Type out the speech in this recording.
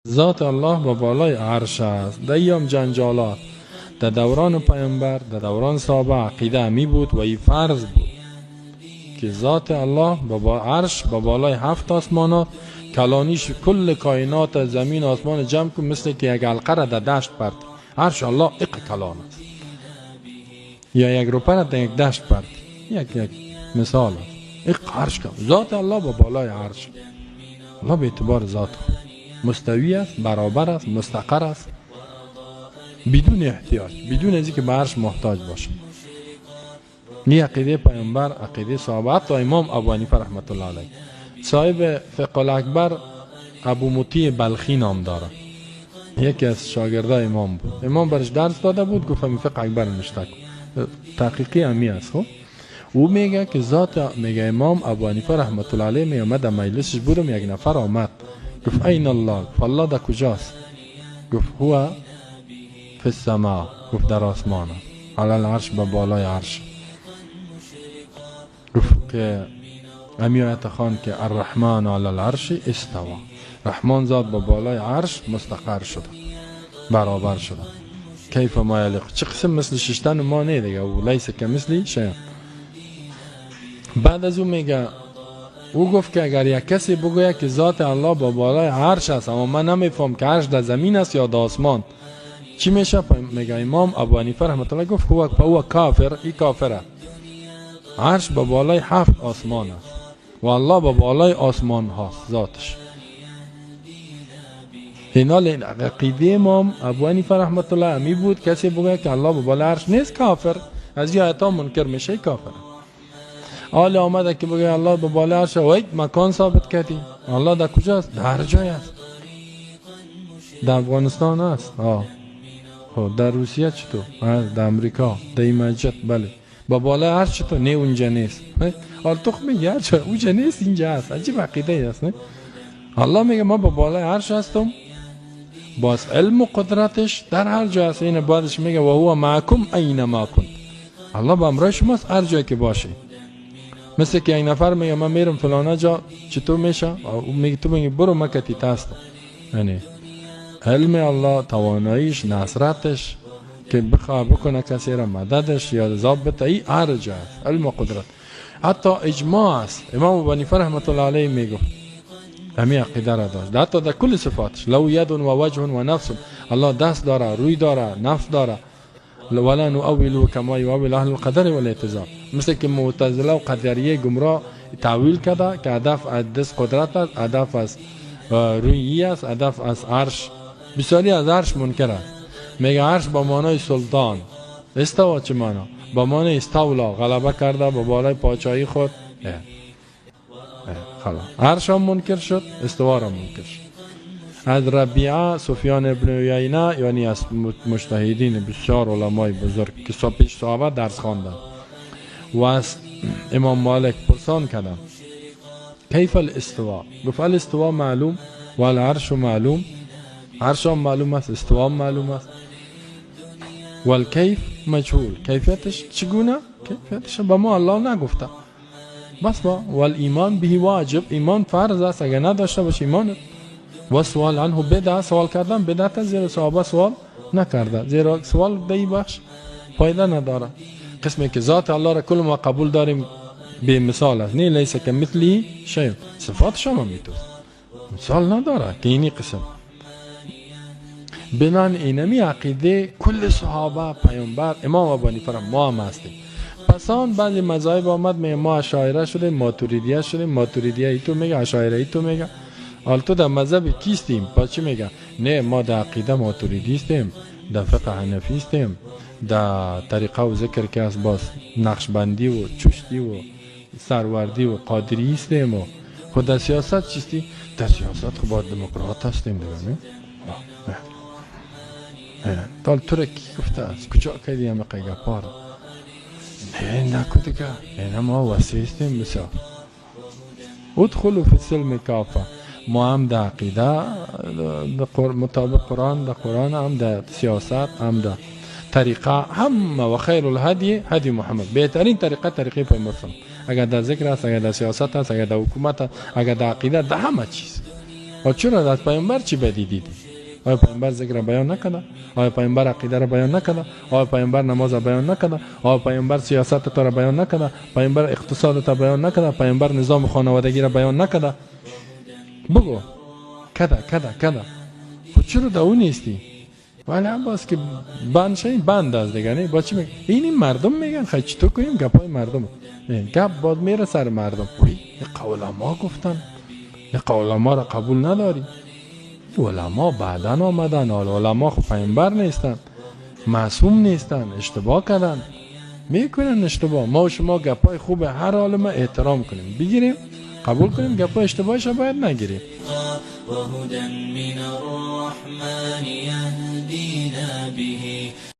ذات الله با بالای عرش است. در ایام جنجالات در دوران پیامبر، در دوران صحابه عقیده همی بود و این فرض بود که ذات الله با عرش با بالای هفت آسمانات، کلانیش کل کائنات زمین آسمان جمع کن، مثل که یک حلقه را در دشت پرد. عرش الله اق کلان است، یا یک روپه را در یک دشت پرد، یک مثال است. اق عرش کلان، ذات الله با بالای عرش. الله به اعتبار ذات خود مستوی است، برابر است، مستقر است، بدون احتیاج، بدون از اینکه به عرش محتاج باشه. این عقیده پیامبر، عقیده صحابه، حتی امام ابو حنیفه رحمت الله علیه، صاحب فقه الاکبر ابو مطیع بلخی نام داره، یکی از شاگردای امام بود. امام برش درس داده بود، گفت همین فقه اکبر نوشته کن، تحقیقی همی است. خب او میگه که ذات، میگه امام ابو حنیفه رحمت الله علیه میگه من در مجلسش بودم، یک نفر آمد گفت این الله، گفت الله در کجاست؟ گفت هو فی السماء، گفت در آسمان است، علی العرش، به بالای عرش. گفت که امی آیت خان که الرحمن علی العرش استوا، رحمان ذات به بالای عرش مستقر شده، برابر شده. کیف ما یلیق، چه قسم مثل ششتن ما نه دیگه، او لیس کمثلی شیء. بعد از او میگه، او گفت که اگر یک کسی بگوید که ذات الله با بالای عرش است، اما من نمیفهم که عرش در زمین است یا در آسمان، چی میشه؟ میگه امام ابو حنیفه رحمت الله گفت هو کافر، ای کافره. عرش با بالای هفت آسمان است و الله با بالای آسمان هاست ذاتش. اینا عقیده امام ابو حنیفه رحمت الله امی بود، کسی بگوید که الله با بالای عرش نیست کافر، از این آیت ها منکر میشه، کافر. حال آمده که بگه الله به بالای عرش، وای مکان ثابت کردی، الله در کجاست؟ در هر جای است. در افغانستان است، خب در روسیه چطور؟ در امریکا، در این مسجد، بله. با بالای عرش چطور؟ نه اونجا نیست. حال تو خب میگه هر جای اونجا نیست، اینجا هست. عجیب عقیده است نه؟ الله میگه ما با بالای عرش هستم، باز علم و قدرتش در هر جای هست. این بعدش میگه و هو معکم اینما کنت، الله با همراه شماست هر جای که باشه. مثل که یک نفر میگه من میرم فلانه جا، چطور میشه؟ او میگه تو میگه برو مکتی تاستم. یعنی علم الله، تواناییش، نصرتش که بخواه بکنه کسی را مددش یا عذاب بده، ای هر جا است، علم و قدرت. حتی اجماع است. امام ابو حنیفه رحمت الله علیه میگه همین عقیده را داشت، حتی در کل صفاتش، لو ید و وجه و نفس، الله دست داره، روی داره، نفس داره. ولا نؤول کما یؤول اهل القدر والاعتزال، مثل که معتزله و قدریه گمراه تاویل کرده که هدف از دست قدرت است، هدف از رویی است، هدف از عرش. بسیاری از عرش منکر است، میگه عرش با معنای سلطان، استوا چه معنا؟ با معنای استولا، غلبه کرده با بالای پاچایی خود. خلاص عرش هم منکر شد، استوا را منکر شد. از ربیعه، سفیان ابن عیینه، یعنی از مجتهدین بسیار علمای بزرگ که پیش صحابه درس خواندن، و از امام مالک پرسان کردن کیف الاستواء؟ گفت الاستواء معلوم و العرش معلوم، عرش هم معلوم است، استوا هم معلوم است، والکیف مجهول، کیفیتش چگونه؟ کیفیتش به ما الله نگفته. بس با والایمان به واجب، ایمان فرض است، اگر نداشته باش ایمان. و سوال عنه بدعه، سوال کردن بدعت است، زیرا صحابه سوال نکرده، زیرا سوال به این بخش فایده نداره. قسمی که ذات الله را کل ما قبول داریم به مثال است، نه لیس کمثله شیء، صفاتش هم میتونه مثال نداره که اینی قسم. بنان اینمی عقیده کل صحابه، پیامبر، امام ابو حنیفه ما هم هستیم. پس آن بعضی مذاهب آمد میگه ما اشاعره شدیم، ماتوریدیه شدیم، ماتوریدیه ای تو میگه، اشاعره ای تو میگه. حال تو در مذهب کیستیم؟ پس چی میگه؟ نه ما در عقیده ماتوریدی هستیم، در فقه حنفی هستیم، در طریقه و ذکر که است باز نقشبندی و چشتی و سروردی و قادری هستیم. و خود در سیاست چیستی؟ در سیاست خب با دموکرات هستیم دیگه. نه تال تو را کی گفته است؟ کجا کردی همه گپا را؟ نه نکو دیگه، نه ما وسیع هستیم بسیار. ادخلوا فی السلم کافه، ما هم در عقیده مطابق قرآن، در قرآن هم در سیاست هم در طریقه هم، و خیر الهدی هدی محمد، بهترین طریقه طریقه پیامبر صلی، اگر در ذکر است، اگر در سیاست است، اگر در حکومت است، اگر در عقیده، در همه چیز. چرا از پیامبر چی بدی دیدی؟ آیا پیامبر ذکر بیان نکنه؟ آیا پیامبر عقیده را بیان نکنه؟ آیا پیامبر نماز را بیان نکنه؟ آیا پیامبر سیاست تا را بیان نکنه؟ پیامبر اقتصاد تا بیان نکنه؟ پیامبر نظام خانوادگی را بیان نکنه؟ بگو کده کده کده. خب چرا دو نیستی؟ ولی عباس که بند شی بند است دیگه، نه با چی میگه؟ این مردم میگن خی چطور کنیم گپای مردم. گپ باز میره سر مردم. وی علما گفتن، علما را قبول نداری. علما بعدا آمدن، علما خب پیامبر نیستن، معصوم نیستن، اشتباه کردن، میکنن اشتباه. ما و شما گپای خوب هر عالم احترام کنیم، بگیریم قبول کنیم، گپای اشتباهش باید نگیریم. وهدى من الرحمن يهدينا به.